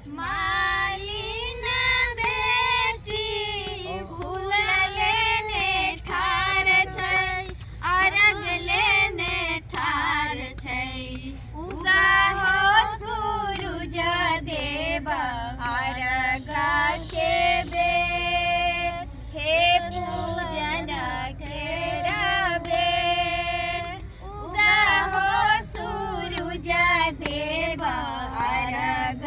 मालिन बेटी भूल लेने ठार छै, अरग लेने ठार छै। उगा हो सूरज देव अरग के बेर, हे पूजन के बेर। उगा हो सूरज देव अर्घ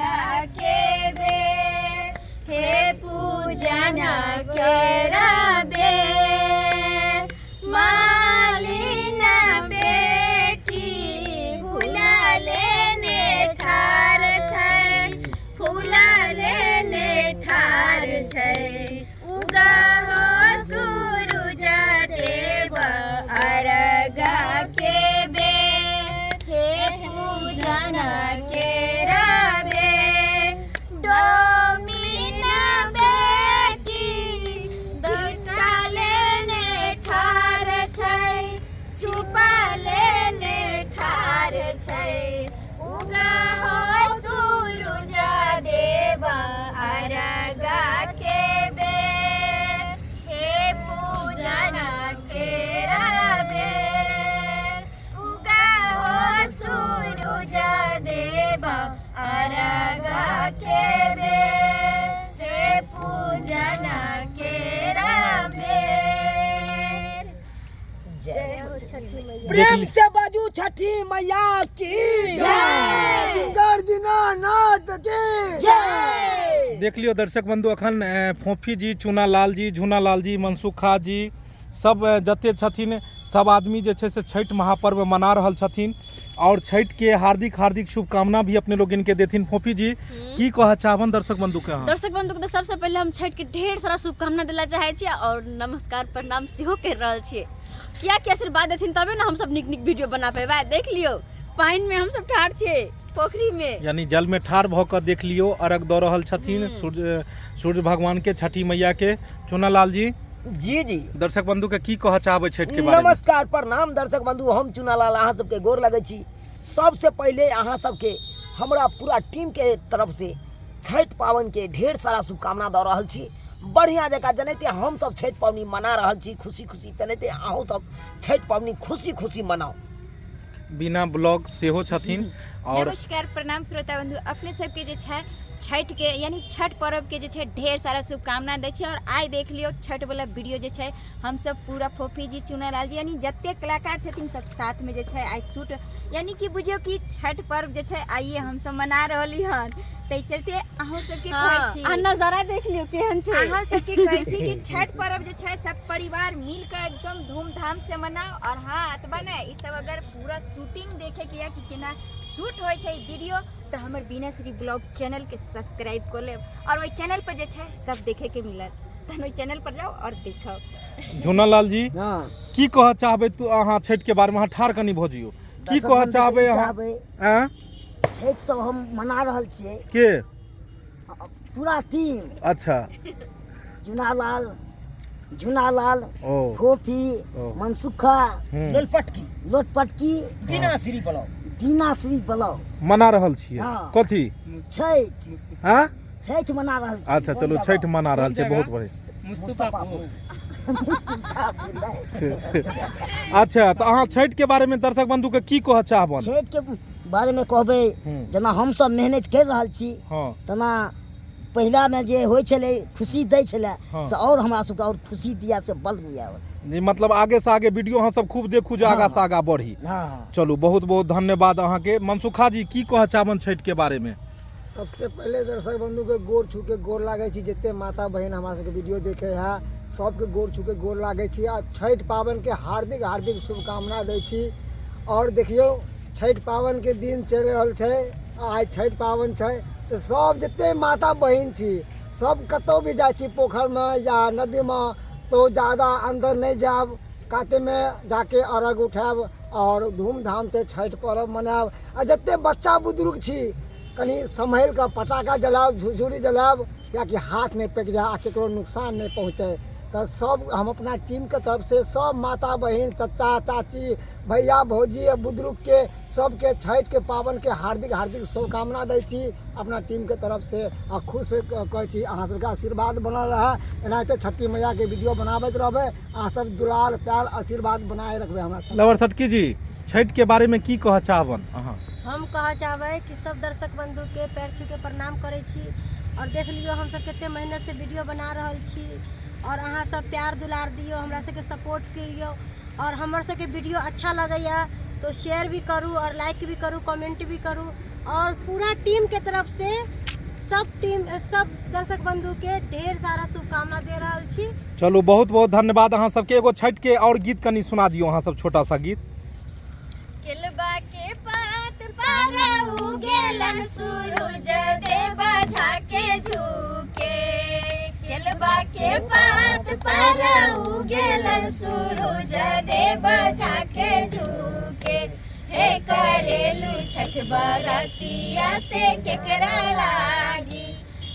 के बेर, हे पूजन के बेर। मालिन बेटी फूल लेने ठार छै, फूल लेने ठार छै। उगा हो सूरज देव अर्घ के बेर, हे पूजन के बेर। डोमिन बेटी झिटा लेने ठार छै, सुपा लेने ठार छै। उगा हो सूरज देव अर्घ के बेर, हे पूजन के बेर। उगा हो सूरज देव अर्घ के बेर, हे पूजन के बेर। जय हो छठी मैया। प्रेम से बाजू छठी मैया की जय, दिनकर दीनानाथ की जय। देख लियौ दर्शक बंधु, अखन फोफी जी, चूना लाल जी, झूना लाल जी, मनसुखा जी सब जते छथिन सब आदमी जे छै से छठि महापर्व मना रहल छथिन और छठि के हार्दिक हार्दिक शुभकामना भी अपने लोग इनके देथिन। फोफी जी की कह चाहबन दर्शक बंधु के अहाँ? दर्शक बंधु के तो सबसे पहले हम छठि के ढेर सारा शुभकामना देला चाहे छी और नमस्कार प्रणाम सेहो कर रहल छियै, किया कि आशीर्वाद देथिन तबे ने हम सब नीक नीक वीडियो बना पेबै। देख लियौ पानि में हम सब ठाढ़ छियै पोखरी में, यानी जल में ठाढ़ भऽ कऽ देख लियौ अर्घ दऽ रहल छथिन सूर्य भगवान के, छठी मैया के। चुना लाल जी। जी जी, दर्शक बंधु के की कह चाहबै छठि के बारे में? नमस्कार प्रणाम दर्शक बंधु, हम चुनालाल अहाँ सबके गोर लगै छी। सबसे पहिले अहाँ सबके हमरा पूरा टीम के तरफ से छठि पाबनि के ढेर सारा शुभकामना दऽ रहल छी। बढ़िया जकाँ जेनाहिते हम सब छठि पाबनि मना रहल छी खुशी खुशी, तेनाहिते अहूँ सब छठि पाबनि खुशी खुशी मनाउ। बिना ब्लॉग सेहो छथिन और नमस्कार प्रणाम श्रोता बंधु, अपने सबके जे छै छठि के यानी छठ पर्व के जे छै ढेर सारा शुभकामना दै छी। और आइ देख लियौ छठ वाला वीडियो जे छै हम सब पूरा फोफी जी, चुनालाल जी यानी जते कलाकार छथिन सब साथ में जे छै आइ शूट यानी कि बुझियौ कि छठ पर्व जे छै आइए हम सब मना रहली हन। ताहि चलते अहूँ सबके कहै छी, आ नजारा देख लियौ केहन छै। अहाँ सबके कहै छी कि छठ पर्व जे छै सब परिवार मिल के एकदम धूमधाम से मनाउ। और हाँ एतबा नहि, ई सब अगर पूरा शूटिंग देखे के या कि केना शूट होइ छै वीडियो तऽ हमर बीना श्री ब्लॉग चैनल के सब्सक्राइब कऽ लेब और ओहि चैनल पर जे छै सब देखे के मिलत, तहन ओहि चैनल पर जाउ और देखब। झूनालाल जी, हाँ। की कह चाहबै तू अहाँ छठि के बारे में? अहाँ ठाढ़ कनी भऽ जइयौ, की दर्शक कह बंधु के चाहबै ई अहाँ? चाहबै, आँय? छठि सब हम मना रहल छियै के? पूरा टीम। अच्छा। झूनालाल, झूनालाल, ओ। फोफी, ओ। मनसुखा, लोलपटकी, लोटपटकी, बिना श्री ब्लॉग, दीना श्री ब्लॉग मना रहल छियै। हाँ। कथी? छठि। हाँ? छठि मना रहल छियै। अच्छा चलू, छठि मना रहल छियै, बहुत बढ़िया। मुस्तफापुर। अच्छा तऽ अहाँ छठि के बारे में दर्शक बंधु के की कहऽ चाहबन? छठि के बारे में कहबै जेना हमसब मेहनत करि रहल छी तेना पहिलामे जे होइ छलै खुशी दै छलै से आओर हमरा सबके आओर खुशी दिया से बल दिया। जी मतलब आगे से आगे वीडियो अहाँ सब खूब देखू जे आगा से आगा बढ़ी। चलू बहुत बहुत धन्यवाद अहाँके। मनसुखा जी की कहऽ चाहबन छठि के बारे में? सबसे पहिले दर्शक बंधु के गोर छू के गोर लागै छी, जते माता बहिन हमरा सबके वीडियो देखे है सबके गोर छू के गोर लागै छी आ छठि पाबनि के हार्दिक हार्दिक शुभकामना दै छी। और देखियौ छठि पाबनि के दिन चलि रहल छै, आइ छठि पाबनि छै तऽ सब जते माता बहिन छी सब कतौ भी जाइ छी पोखरिमे या नदीमे तऽ जादा अन्दर नहि जायब, कातेमे जाके अर्घ उठायब आओर धूमधामसँ छठि पर्व मनायब। आ जते बच्चा बुजुर्ग छी कनि सम्हरि कऽ पटाखा जलायब, झुरझुरी जलायब, किएकि हाथ नहि पाकि जाय आ ककरो नुकसान नहि पहुँचै। तऽ सब हम अपना टीमके तरफसँ सब माता बहिन, चचा चाची, भैया भौजी आ बुजुर्गके सबके छठिके पाबनिके हार्दिक हार्दिक शुभकामना दै छी अपना टीमके तरफसँ। आ खुश कहै छी, अहाँ सबके आशीर्वाद बनल रहए, एनाहिते छठी मैयाके वीडियो बनाबैत रहबै। अहाँ सब दुलार प्यार आशीर्वाद बनाए रखबै हमरा सब। लवर सटकी जी, छठिके बारेमे की कहऽ चाहबन अहाँ? हम कहऽ चाहबै कि सब दर्शक बंधुके पैर छू के प्रणाम करै छी। और देख लियौ, हमसब कते मेहनत से वीडियो बना रहल छी और अहाँ सब प्यार दुलार दियौ, हमरा सबके सपोर्ट करियौ। और हमर सबके वीडियो अच्छा लगैया तो शेयर भी करू और लाइक भी करू, कमेंट भी करू। और पूरा टीम के तरफ से सब टीम, सब दर्शक बंधु के ढेर सारा शुभकामना दे रहल छी। चलू, बहुत बहुत धन्यवाद अहाँ सबके। एगो छठिके और गीत कनि सुना दियौ अहाँ सब, छोटा सा गीत। केलबा के पात पर उगेलन सूरज देवा झाके झुके, केलबा के पात पर उगेलन सूरज देवा झाके झुके। हे करेलू छठ बरतिया से केकरा लागी,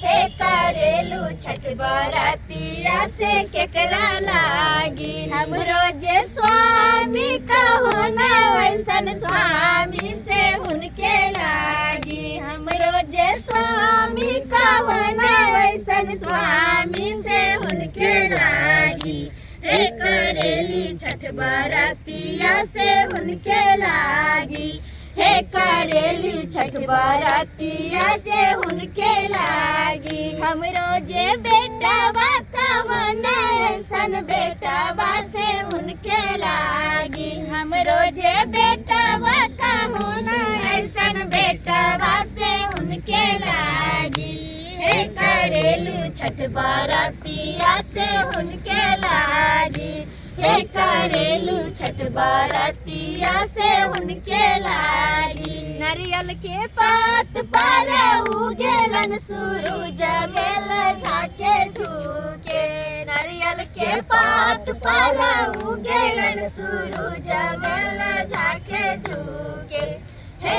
हे करेलू छठ बरतिया से केकरा लागी। हमरो जे स्वामी कहो न वैसन स्वामी से हुनके लागी, हमरो जे स्वामी कहो न वैसन स्वामी से हुनके लागी। हे करेली छठ बरतिया से हुनके लागी, हे करेली छठ बरतिया से हुनके लागी। हमरो जे बेटावा कवन ऐसन बेटावा से हुनके लागी, हमरो जे बेटावा कवन ऐसन बेटावा से हुनके लागी। हे करेलू छठ बरतिया से हुनके लागी, हे करेलू छठ बरतिया से हुनके लागी। नारियल के पात पर उगेलन सूरज मेल झाके झुके, नारियल के पात पर उगेलन सूरज मेल